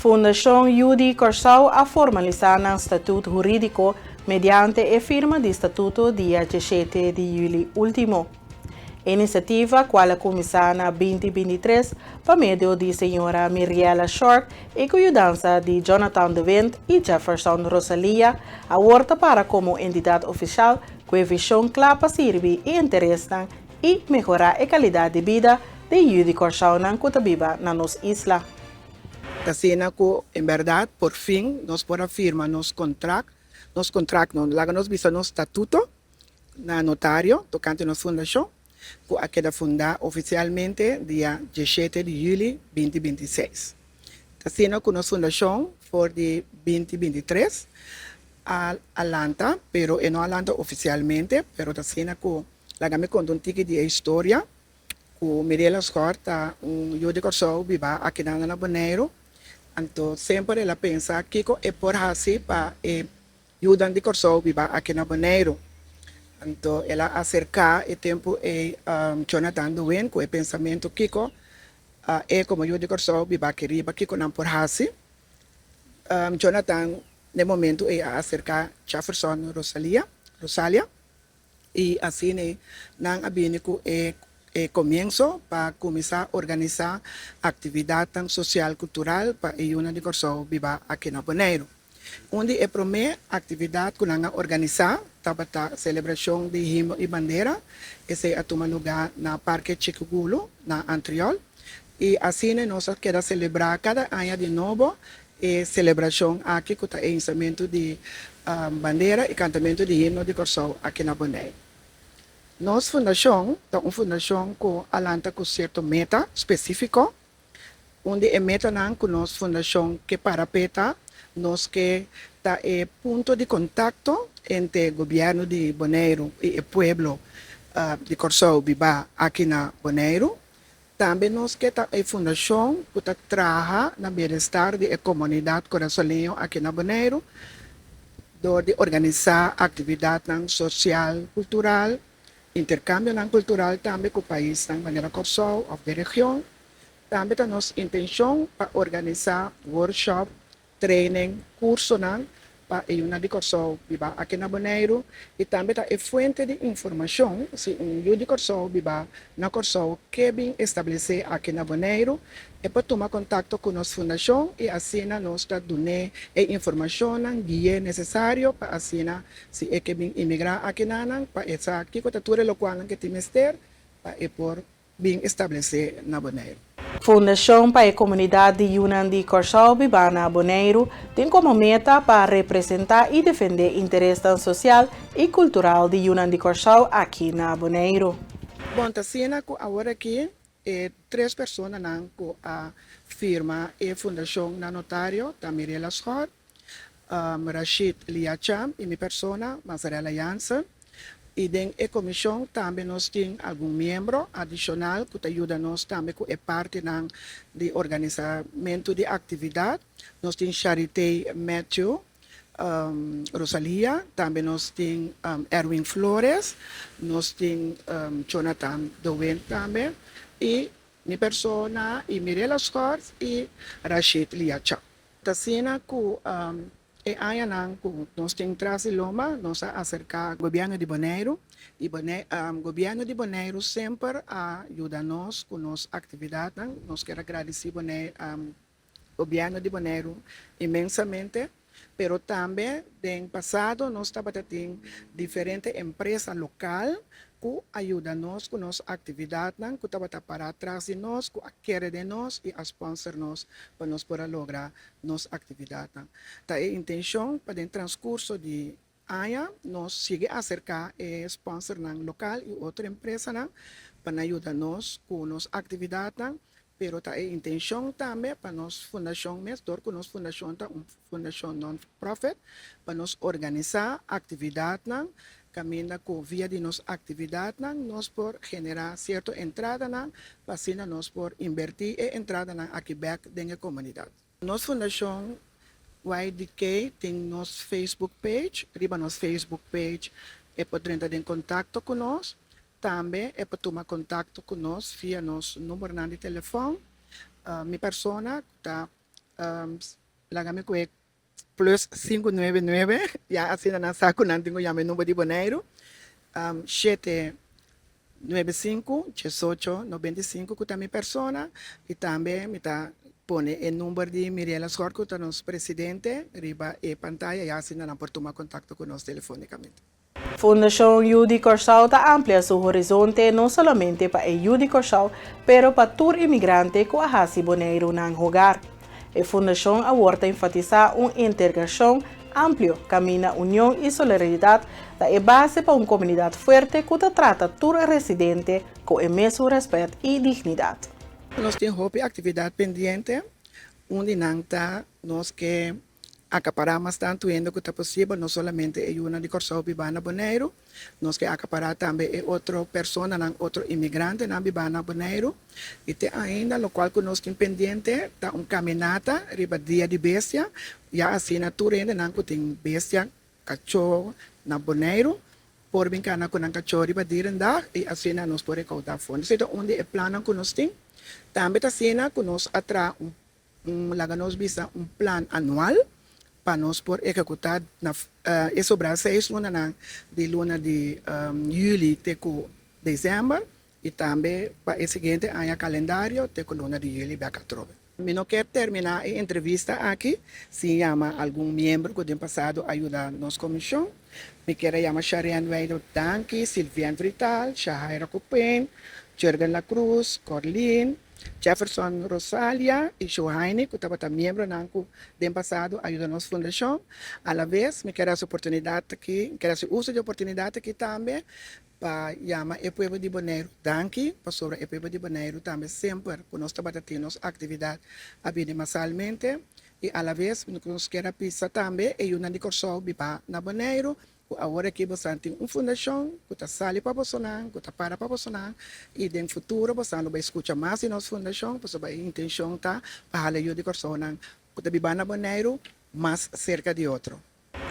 Fundashon Yu di Kòrsou a formalisá nan statut hurídiko mediante e firma di statuto dia 17 di yüli último. E inisiativa, kual a kuminsá na 2023 pa medio di señora Miriela Short i ku yudansa di Jonathan de Wind i Jefferson Rosalia, awor ta para komo entidat ofisial ku e vishon kla pa sirbi e interesnan i mehorá e kalidat di bida di yu di Kòrsounan ku ta biba na nos isla. Asina ku en bèrdat por fin nos por a firma nos kontrakt, nos kontrakt no, laga nos bisa nos statuto na notario tokante nos fundashon ku a keda fundá ofisialmente dia 17 di yüli 2026. Asina ku nos fundashon for di 2023 a a lanta, pero e no a lanta ofisialmente, pero ta asina ku laga mi konta un tiki di e historia ku Mirela Schort ta un yu di Kòrsou biba akinan na Boneiru. Anto semper el a pensa kiko e por hasi pa e yunan di Kòrsou biba aki na Boneiru. Anto el a aserká e tempu ei Jonathan de Wind ku e pensamentu kiko e komo yu di Kòrsou biba aki riba kiko nan por hasi. Jonathan na e momentu ei a aserká Jefferson Rosalia Rosalia i asina nan a bini ku e e komienso pa kuminsá organisá aktividatnan sosial kultural pa e yunan di Kòrsou biba aki na Boneiru. Un di e promé aktividat ku nan a organisá tabata selebrashon di himno i bandera. Esei a tuma lugá na Parke Chikugulu na Antriol i asina nos a keda selebrá kada aña di nobo e selebrashon aki ku ta e hisamentu di bandera i kantamentu di himno di Kòrsou aki na Boneiru. Nos fundashon ta un fundashon ku a lanta ku sierto meta spesífiko. Un di e metanan ku nos fundashon ke para p'e ta nos ke ta e punto di kontakto entre gobièrnu di Boneiru i e pueblo di Kòrsou bibá aki na Boneiru. Tambe nos ke ta e fundashon ku ta traha na bienestar di e komunidat kurasoleño aki na Boneiru dor di organisá aktividatnan sosial, kultural, interkambionan kultural tambe ku paisnan manera Kòrsou òf den region. Tambe ta nos intenshon pa organisá workshop, training, kursonan pa e yunan di Kòrsou biba aki na Boneiru i tambe ta e fuente di informashon si un yu di Kòrsou biba na Kòrsou ke bin establesé aki na Boneiru, e por tuma kontakto ku nos fundashon i asina nos ta dun'é e informashonnan, gui'é nesesario pa asina si e ke bin imigrá aki nanan pa e sa kiko ta tur e lokualnan ke tin mester pa e por bin establesé na Boneiru. Fundashon pa e Komunidat di Yunan di Kòrsou bibá na Boneiru tin komo meta pa representá i defendé interesnan sosial i kultural di yunan di Kòrsou aki na Boneiru. Bon, ta asina ku awor aki e tres personanan ku a firma e fundashon na notario ta Mirela Schor, Rashid Liacham i mi persona, Mazarella Jansen. I den e komishon tambe nos tin algun miembro adishonal ku ta yuda nos tambe ku e partinan di organisamentu di aktividat. Nos tin Charité Matthew Rosalia, tambe nos tin Erwin Flores, nos tin Jonathan de Wind tambe i mi persona i Mirela Schors i Rashid Liacham. Ta asina ku e añanan ku nos tin tras di lomba nos a aserká gobièrnu di Boneiru i gobièrnu di Boneiru semper a yuda nos ku nos aktividatnan. Nos kier a gradisí gobièrnu di Boneiru inmensamente. Pero tambe den pasado nos tabata tin diferente empresa lokal ku a yuda nos ku nos aktividatnan, ku tabata pará tras di nos, ku a kere den nos i a sponsor nos pa nos por a logra nos aktividatnan. Ta e intenshon pa den transkurso di aña nos sigui aserká e sponsornan lokal i otro empresanan pa nan yuda nos ku nos aktividatnan. Pero ta e intencion tambe pa nos fundacion mes, dor cu nos fundacion ta un fundacion non-profit, pa nos organisa actividadnan caminda cu via di nos actividadnan nos por genera cierto entradanan pa asina nos por inverti e entradanan aki bek den e comunidad. Nos fundacion YDK tin nos Facebook page, riba nos Facebook page e por drenta den contacto cu nos. Tambe e por tuma kontakto ku nos via nos numbernan di telefòn. Mi persona ku ta Laga mi ku e plus 599, ya asina nan sa ku nan tin ku yama e number di Boneiru, 795 18 95 ku ta mi persona i tambe mi ta pone e number di Miriela Schort ku ta nos presidente riba e pantaya ya asina nan por tuma kontakto ku nos telefonikamente. Fundashon Yu di Kòrsou ta amplia su horizonte no solamente pa e yu di Kòrsou, pero pa tur imigrante ku a hasi Boneiru nan hogar. E fundashon awor ta enfatisá un integrashon amplio kaminda union i solidaridat ta e base pa un komunidat fuerte ku ta trata tur residente ku e mesun rèspèt i dignidat. Nos tin hopi aktividat pendiente, un di nan ta nos ke akapará mas tantu hende ku ta posibel, no solamente e yunan di Kòrsou bibá na Boneiru, nos ke akapará tambe e otro personanan, otro imigrantenan bibá na Boneiru. I te ainda lokual ku nos tin pendiente ta un kaminata riba Dia di Bestia, ya asina tur hendenan ku tin bestia, kachó, na Boneiru por bin kana ku nan kachó riba Dierendag i asina nos por rekoudá fondo. Esei ta un di e plannan ku nos tin. Tambe ta asina ku nos a traha un Un laga nos bisa un plan anual pa nos por ehekutá na e sobrá seis lunanan di luna di yüli te ku desèmber i tambe pa e siguiente aña kalendario te ku luna di yüli bèk atrobe. Mi no kier terminá e entrevista aki sin yama algun miembro ku den pasado a yuda nos komishon. Mi kier a yama Sharianne Weidel danki, Sylviane Vrital, Shahaira Copin, Jurgen La Cruz, Corlin, Jefferson Rosalia y Johaine cu tabata miembronan cu den pasado a yuda nos fundacion. Alabes mi kier haci oportunidad aki, mi kier haci uso di oportunidad aki tambe pa yama e pueblo di Boneiru danki pasobra e pueblo di Boneiru tambe semper cu nos tabata tin nos actividad a bini masalmente y alabes nos kier a pisa tambe e yunan di Corsou biba na Boneiru Ku awor aki bosan tin un fundashon ku ta sali pa bosonan, ku ta para pa bosonan, i den futuro bosan lo bai skucha mas di nos fundashon, pasobra e intenshon ta pa hala yu di Kòrsounan ku ta biba na Boneiru mas serka di otro.